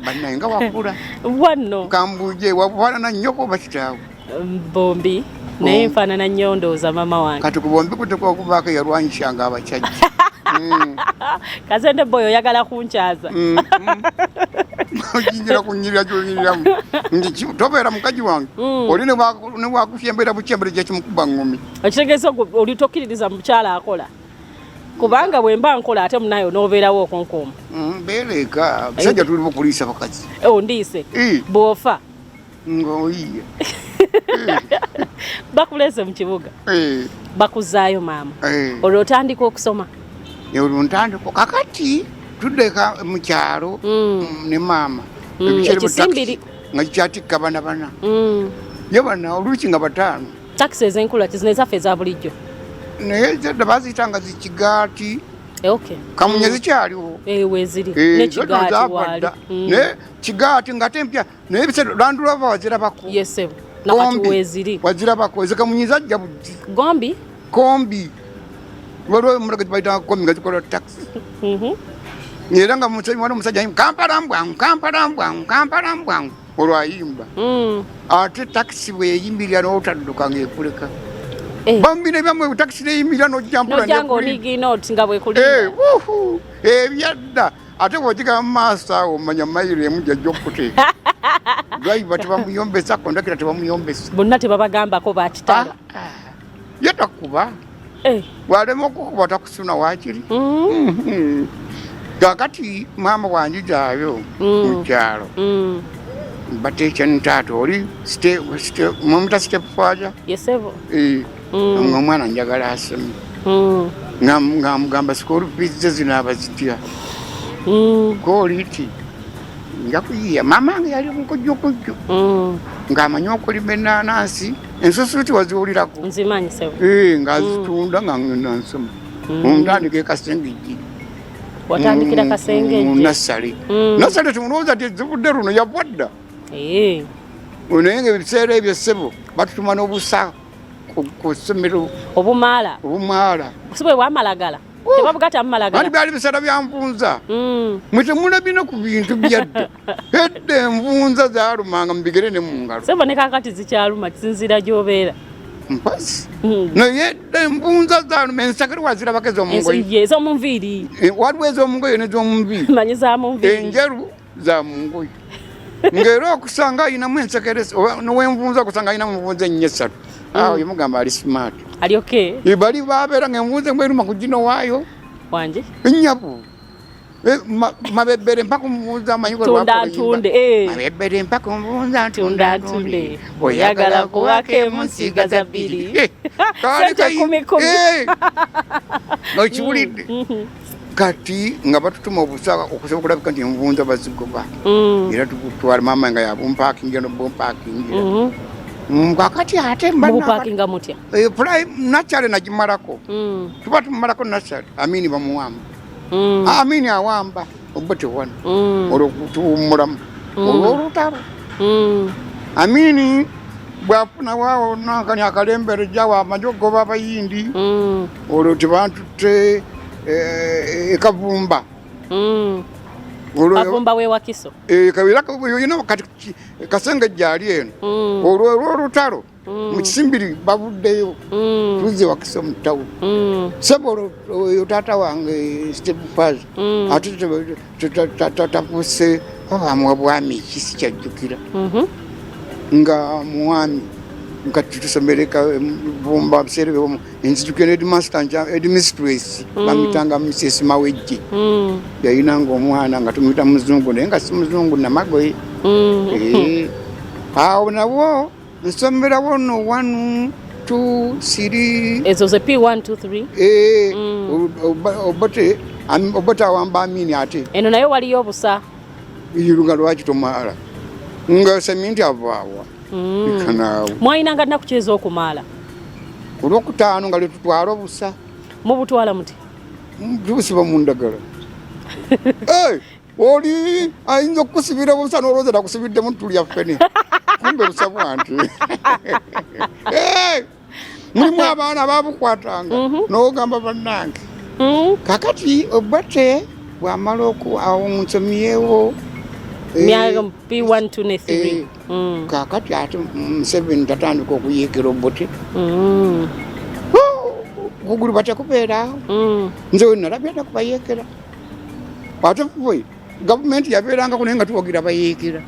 Bannaye, nga wakula. Wanno. Kambuje, wafaanana nnyoko oba kitaawe? Bombi, naye nfaanana nnyo ndowooza maama wange. Kati ku bombi kutekwa okubaako eyalwanyisanga abasajja. Kasente boy, oyagala kunkyaza. Oyingira kunyirira gyonyiriramu nti tobeera mukazi wange. Oli ne bwakusyembera bukyembere gyekimukuba ngumi. Ekitegeeza oli tokkiririza mu mukyala akola, kubanga bwe mba nkola ate munaye onoobeerawo okunkuuma. Mbeereka musajja, tuli bukuliisa bakazi. Ondiise. Bw'ofa? Ng'oyiye. Bakuleese mu kibuga, bakuzaayo maama, olwo otandika okusoma. Olwo ntandika. Kakati tuddeka mu kyalo ne maama. Ebisere bu ekisimbiri. Taxi nga kikyatikka bana bana, ye bana oluusi nga bataano. Takisi ez'enkula kizino ezaffe eza bulijjo? Naye zedda baziyitanga zikigaati. Eh, okay. Kamunye zikyaliwo. Eh, weeziri. Zonna n'ekigaati zaava waali. dda. Naye kigaati ngate empya, naye ebiseera Land Rover wazirabako? Yes ssebo, nakati Kombi. weeziri. Wazirabako ezikamunye zajja bujji? Gombi. Kombi, waliwo emotoka zibayitanga kombi nga zikola taxi. Era nga waliwo omusajja ayimba, "Kampala mbwangu, Kampala mbwangu, Kampala mbwangu," olwo ayimba. Ate takisi bweyimirira n'otadduka ng'ekuleka. Bambina ebyammwe, takisi neyimirira n'ojja mpola. Nojja nga n'ekulinda. onigiina oti nga bwekulinda. Wuhu, ebyadda. Ate bw'ogigamba mu maaso awo omanya mayiro emu gyajja okukuteeka. Driver tebamuyombesa, kondakita tebamuyombesa. Bonna tebabagambako bakitalo. Ye takuba. Bw'alema okukuba takusuna waakiri. Kakati maama wanjijaayo mu kyalo, bateekya ne taata oli mwemuta step father. Yes ssebo. Nga omwana njagala asome. Nga mugamba school fees ze zinaaba zitya? Kooli ti nja kuyiya. Maama wange yali mukujjukujju, ng'amanyi okulima ennaanansi, ensusuuti waziwulirako? Nzimanyi ssebo. Ng'azitunda nga ngenda nsoma. Ntandika ekasengejji. Watandikira Mu Kasengejje? Nassale. Nassale tumulowooza ti zivudde luno, yava dda. Naye nga ebiseera ebyo ssebo batutuma n'obusa ku ssomero. Obumaala? Obumaala. Si bwe bwamalagala? Tebabugata mumalagala? Anti byali biseera bya nvunza. Mwe temulabye ku bintu byadda edda, envunza zaalumanga mu bigere ne mu ngalo. Sebo, ne kakati zikyaluma kisinziira gy'obeera. Mpazi, naye edda envunza zaaluma. Ensakere wazirabako ez'omungoye? Ye, ez'omunviiri. Waliwo ez'omungoye nez'omunviiri. Manyi za munviiri. Enjeru za mungoye, ng'era okusanga ayinamu ensekere oba nowenvunza, okusanga ayinamu envunza ennya essatu, awo yemugamba ali smart. Ali okay. Bali babeera nga envunza emweruma ku gino waayo. Wanje. Enyabu. Mabebbere mpaka omuvuza amanyi. Tunda ntunde, eh. Mabebbere mpaka omuvuza. Tunda ntunde, oyagala kuwako emu nsigaza bbiri. Sente kumi kumi. Okiwulidde? Kati nga batutuma obusa okusobola okulabika nti envunza bazigoba. Era tugutwala, maama nga yabumpakingira nobumpakingira. Kakati ate mba Mubupakinga mutya? Nakyale nagimalako. Tuba tumumalako nakyale, Amini bamuwamba. Amini awamba oba tewano. Olwo tuwummulamu olw'olutalo. Amini bwafuna waawo nankani akalembere jawo amaze okugoba abayindi. Olwo tebantutte ekavumba. Kavumba wewakiso? Era kati Kasengejja ali eno. Olwo olw'olutalo mu Kisimbiri bavuddeyo, tuzze Wakiso mu ttawuni. Sebo, oyo taata wange step father ate tafuuse oba bwami kisi kyajjukira nga mwami nga tutusomere Vumba biseera ebyo. Nzijukira headmaster, headmistress bamuyitanga Mrs Mawejje. Yayinanga omwana nga tumuyita muzungu, naye nga si muzungu, namagoye. Awo nabwo nsomerawo no 1 2 3. Ezo ze P1 2 3? Obote, Obote awamba Amini ate. Eno nayo waliyo obusa? Nga lwaki tomaala nga seminti avaawa? Kanaawe. Mwayinanga nnaku ki ez'okumaala? Olwokutaano nga lwetutwala obusa. Mubutwala muti? Tubusiba mu ndagala. Oli ayinza okukusibira obusa nolowooza nakusibiddemu tulya ffene, kumbe busa bwanti. Mulimu abaana babukwatanga n'ogamba bannange. Kakati Obote bwamala awo nsomyewo. Myaka P1 2 ne 3. Kakati ate Museveni tatandika okuyiikira Obote. Kugulu batekubeera. Nze we nalabye dda kubayeekera. Ate ffe gavumenti yabeerangako naye nga tuwagira bayeekera.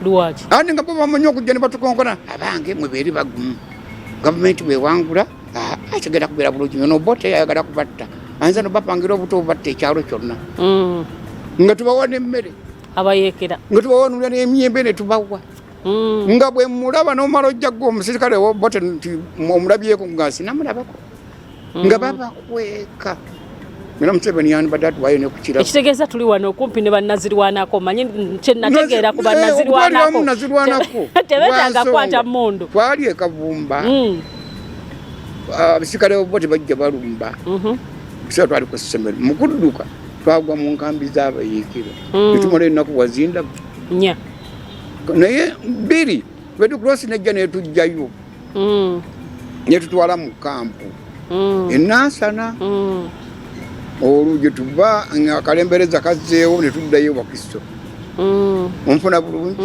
Lwaki? Ate nga bo bamanyi okujja ne batukonkona, abange mwe beeri bagumu. Gavumenti bwewangula, kigenda kubeera bulungi nnyo. N'Obote ayagala kubatta. Ayinza nobapangira obuto obubatta ekyalo kyonna. Nga tubawa n'emmere. Abayeekera. Nga tubawanulira n'emiyembe ne tubawa. Nga bwe mulaba n'omala ojja gwe omusirikale w'Obote nti omulabyeko nga sinamulabako. Nga babakweka. Era Museveni yandibadde atuwaayo ne ku kirabo. Ekitegeeza tuli wano okumpi ne bannazirwanako, manyi kye nategeera ku bannazirwanako. Nazirwanako. Tebeetaaga kwata mmundu. Twali e Kavumba. Abasirikale b'Obote bajja balumba. Biseera twali ku ssomero. Mu kudduka twagwa mu nkambi z'abayeekera. Ne tumala ennaku wazinda. 4. Naye 2 Red Cross nejja n'etujjayo. Ne tutwala mu kampu. E Nansana. Olwo gye tuva nga akalembereza kazzeewo ne tuddayo Wakiso. Onfuna bulungi?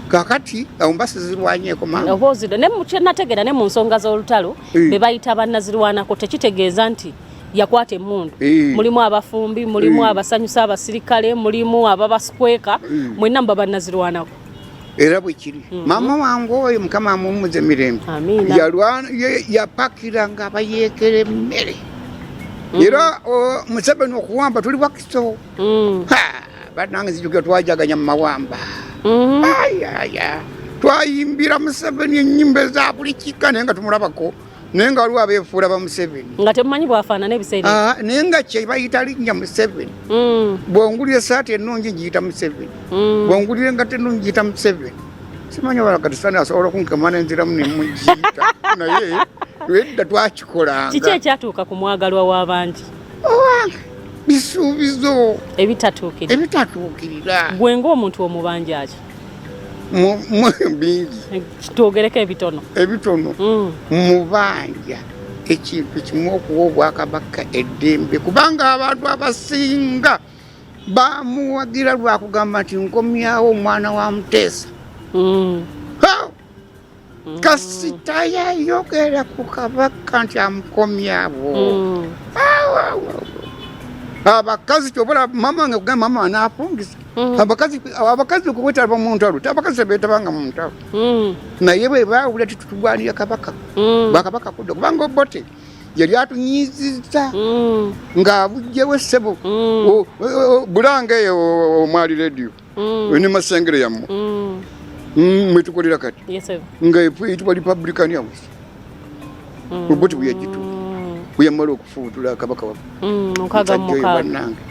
Kaakati awo mba sizirwanyeeko maama. Oba ozidde ne kye nategeera ne mu nsonga z'olutalo be bayita bannazirwanako tekitegeeza nti yakwata emmundu. Mulimu abafumbi, mulimu abasanyusa abasirikale, mulimu ababasikweka, mwenna muba bannazirwanako. Era bwe kiri. Maama wange oyo Mukama amuwummuze mirembe. Amiina. Yapakiranga abayeekera emmere. Era Museveni okuwamba tuli Wakiso. Bannange nzijukira twajaganya mu mawamba. Ayaya. Twayimbira Museveni ennyimba eza buli kika naye nga tumulabako. Naye nga waliwo abeefuula ba Museveni. Nga temumanyi bw'afaanana ebiseera ebyo. Naye nga kye bayita linnya Museveni. Bw'ongulira essaati ennungi ngiyita Museveni. Bw'ongulira engatto ennungi ngiyita Museveni. Simanyi oba kati Sani asobola okunkema n'enziramu ne mugiyita. Naye edda twakikolanga. Kiki ekyatuuka ku mwagalwa w'abangi? Owange, bisuubizo. Ebitatuukirira. Ebitatuukirira. Gwe ng'omuntu omubanja ki? Bingi. Twogereko ebitono. Ebitono. Mubanja ekintu kimu okuwa obwakabaka eddembe kubanga abantu abasinga bamuwagira lwakugamba nti nkomyawo omwana wa Muteesa. Kasita yayogera ku kabaka nti amukomyawo. Abakazi kyobola mama wange kugamba mama anaafungisa. Abakazi okuwetaba mu ntalo, abakazi tebeetabanga mu ntalo. Naye bwe baawulira titutugwanira kabaka. Bakabaka kudda kubanga Obote yali atunyiizizza ng'abuggyewo essebo. Bulanga eyo omwali rediyo ne Masengere yammwe mwetukolera kati nga eyitibwa Republican House. Obote bwe yagitu bwe yamala okufuutula kabaka waffe. 66. Bannange.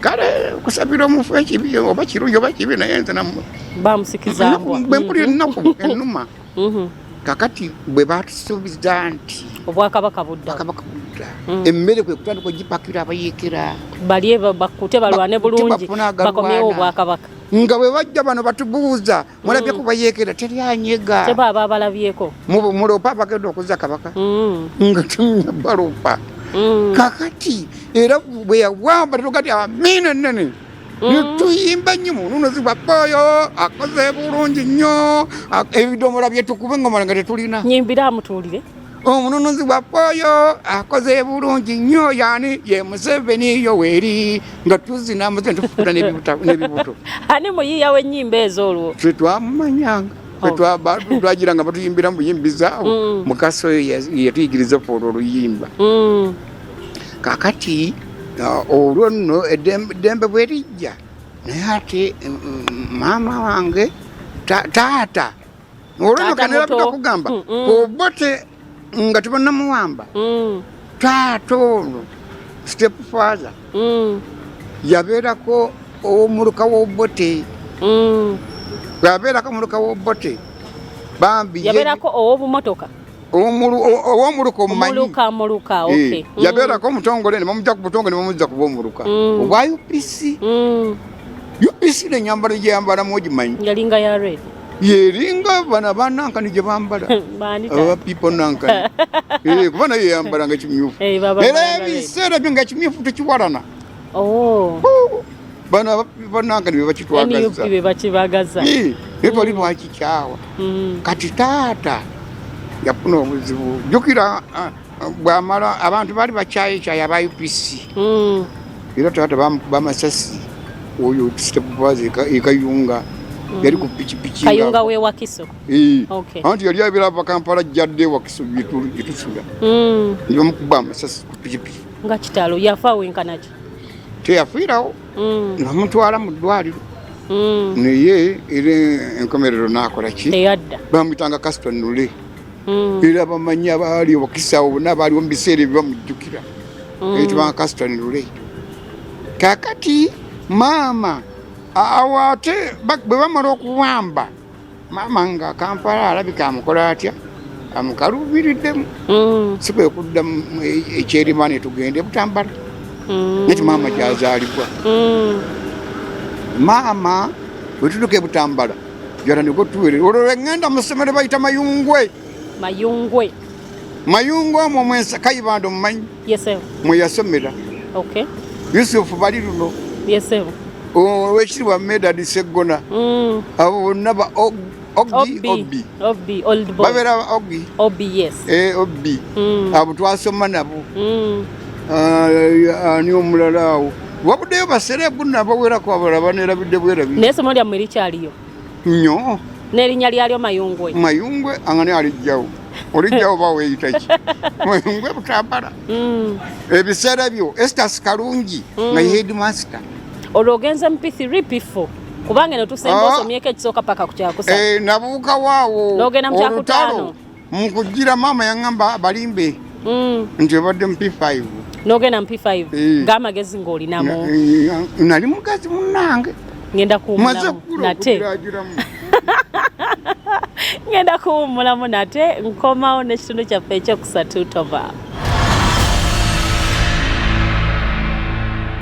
Kale okusabira omufu ekibi oba kirungi oba kibi naye nze bamusikiza mbwa. Bwe mpulira ennaku ennuma. Kakati bwe batusuubiza nti obwakabaka budda. Kabaka budda. Emmere kwe kutandika ogipakira abayeekera. Balye bakkute balwane bulungi bakomyewo obwakabaka. Nga bwe bajja bano batubuuza mulabye ku bayeekera teryanyega. Teba abalabyeko. Mulopa abagenda okuzza kabaka. Nga tumenya balopa. Kakati era bwe yawamba tetugati amiina ennene. Netuyimba nnyo mununuzi bwaffe oyo akoze bulungi nnyo ebidomola bye tukuba engoma nga tetulina. Nyimbira amutuulire. Omununuzi bwaffe oyo akoze bulungi nnyo yani ye Museveni Yoweri nga tuzina Museveni tufukuta n'ebibuto. Ani muyiiya w'ennyimba ezo olwo? Ffe twamumanyanga. Twagira nga batuyimbira mu buyimbizi awo. Mukasa oyo yatuyigiriza ffe olwo oluyimba. Kakati olwo nno eddembe bwe lijja naye ate maama wange taata olwo nno kanera kugamba Obote nga tebannamuwamba taata ono step father yabeerako ow'omuluka w'Obote yabeerako omuluka w'Obote bambi. Yabeerako ow'obumotoka. Ow'omuluka omumanyi. Omuluka muluka, okay. Yabeerako omutongole ne bamujja ku butongole ne bamuzza kuba omuluka obwa UPC. UPC nenyambala gyeyambalamu ogimanyi? Yalinga ya red. Yeringa bano abanankani gye bambala, aba people nankani, kuba naye yayambalanga kimyufu era ebiseera byo nga kimyufu tekiwalana. Bano banange ne bakitwagaza. NUP be bakibagaza. Naye twali twakikyawa. Kati taata yafuna obuzibu. Jjukira bw'amala abantu baali bakyayekyaye aba UPC. Era taata bamukuba amasasi oyo step base e Kayunga. Yali ku pikipiki. Kayunga we Wakiso. Okay. Anti yali abeera ava Kampala ajjadde Wakiso gyetusula. Ne bamukuba amasasi ku pikipiki. Nga kitalo, yafa wenkana ki? Teyafiirawo. Ne bamutwala mu ddwaliro. Naye era enkomerero n'akola ki? Teyadda. Bamuyitanga Caston Lule. Era bamanyi abaali Wakiso awo bonna abaaliwo mu biseera ebyo bamujjukira. Eyitibwanga Caston Lule. Kaakati maama awo ate bwe bamala okuwamba maama nga Kampala alabika amukola atya? Amukaluubiriddemu. Si kwe kudda ekyerima ne tugenda e Butambala. Nti maama gy'azaalibwa. Maama bwe tutuuka e Butambala gy'atandika otuweerera. Olwo lwe ŋŋenda mu ssomero bayita Mayungwe. Mayungwe. Mayungwe omwo mwensa Kayibanda omumanyi? Yes, sir. Mwe yasomera. Okay. Yusufu bali luno. Yes, sir. Owekitiibwa Medard Sseggona. Abo bonna ba Obi, Obi. Obi, old boy. Babeera Obi. Obi, yes. Obi. Abo twasoma nabo. Ani omulala awo? Wabuddeyo baserebu nabawerako abalala baneerabidde bwerabi. Naye essomero lyammwe likyaliyo? Nnyo. N'erinnya lyalyo Mayungwe? Mayungwe, angani alijjawo. Olijjawo ba weeyita ki? Mayungwe Butambala. Ebiseera byo Estas Kalungi nga ye headmaster. Olwo ogenze mu P3, P4? Kubanga eno tusemba osomyeko ekisooka paka ku kyakusatu. Nabuuka waawo. N'ogenda mu kyakutaano. Mu kujjira maama yaŋŋamba balimbe. Nti obadde mu P5. N'ogenda mu P5. Ng'amagezi ng'olinamu. Nali mugazi munnange. Ngenda kuwummulamu nate. Ngenda kuwummulamu nate nkomawo n'ekitundu kyaffe ekyokusatu tova.